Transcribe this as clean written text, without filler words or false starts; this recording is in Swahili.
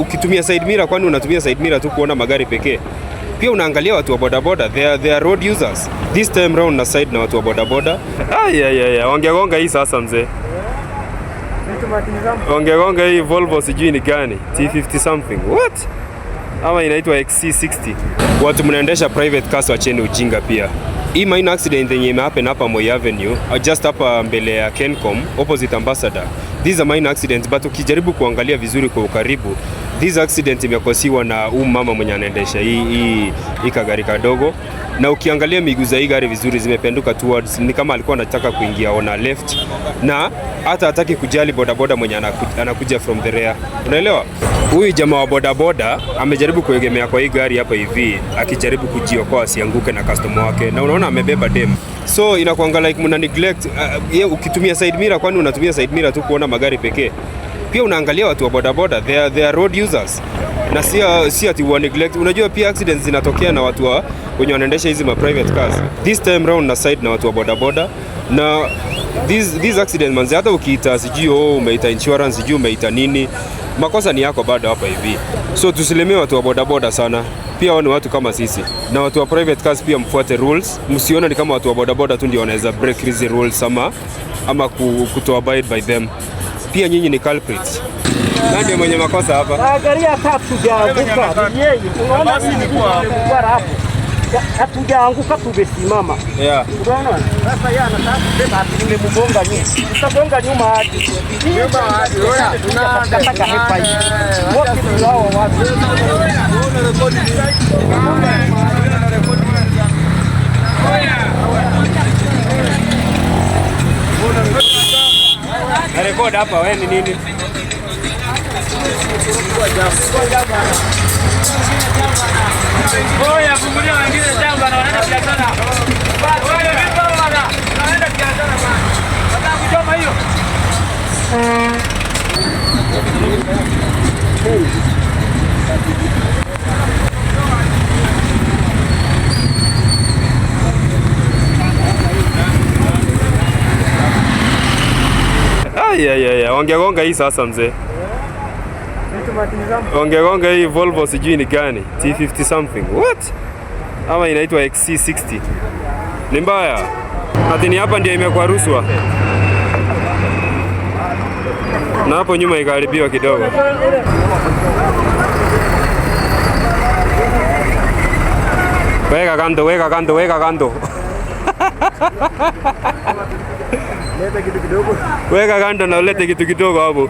Ukitumia side mirror, kwani unatumia side mirror tu kuona magari pekee? Pia unaangalia watu wa bodaboda, they are road users. This time round na side na watu wa bodaboda. Ay, ay, ay, wangegonga hii sasa mzee. Wangegonga hii Volvo sijui ni gani, T50 something. What? Ama inaitwa XC60. Watu mnaendesha private cars, wacheni ujinga pia. Hii minor accident yenye imehappen hapa Moi Avenue, just hapa mbele ya Kencom, opposite Ambassador. This is a minor accident, but ukijaribu kuangalia vizuri kwa ukaribu, this accident imecausiwa na huu mama mwenye anaendesha hii kagari kadogo, na ukiangalia miguu za hii gari vizuri zimependuka towards, ni kama alikuwa anataka kuingia on a left, na hata hataki kujali bodaboda mwenye anakuja from the rear. Unaelewa? Huyu jamaa wa bodaboda amejaribu kuegemea kwa hii gari hapa hivi, akijaribu kujiokoa asianguke na customer wake, na unaona amebeba dem, so inakuanga like mna neglect ukitumia side mirror, kwani unatumia side mirror tu kuona magari pekee? Pia unaangalia watu wa bodaboda, they are road users, na si ati wa neglect. Unajua pia accidents zinatokea na watu wa wenye wanaendesha hizi ma private cars. This time round na side na watu wa bodaboda na this accident manze, hata ukiita sijui, oh, umeita insurance, sijui umeita nini, makosa ni yako bado hapa hivi. So tusilemee watu wa bodaboda sana, pia wao ni watu kama sisi, na watu wa private cars pia mfuate rules, msione ni kama watu wa bodaboda tu ndio wanaweza break hizi rules ama kuto abide by them. Pia nyinyi ni culprits. Nani ndio mwenye makosa hapa? Angalia hata hatujaanguka. Ni yeye. Unaona hii hapo. Hatujaanguka, tumesimama. Unaona? Sasa yeye anataka kusema ati nimemgonga nyuma. Utagonga nyuma aje? Nyuma aje? Tunataka hepa hii. Wote ni wao watu. Na record hapa, wewe ni nini? Oya, fungulia wengine shamba na wanaenda biashara. Wewe vipi bwana? Wanaenda biashara bwana. Nataka kuchoma hiyo. Ay, ay, ay, wangegonga hii sasa mzee. Wangegonga hii Volvo sijui ni gani, T50 something. What? Ama inaitwa XC60. Ni mbaya. Ati ni hapa ndio imekwaruswa. Na hapo nyuma ikaharibiwa kidogo. Weka kando, weka kando, weka kando. Leta kitu kidogo. Weka kando na ulete kitu kidogo hapo.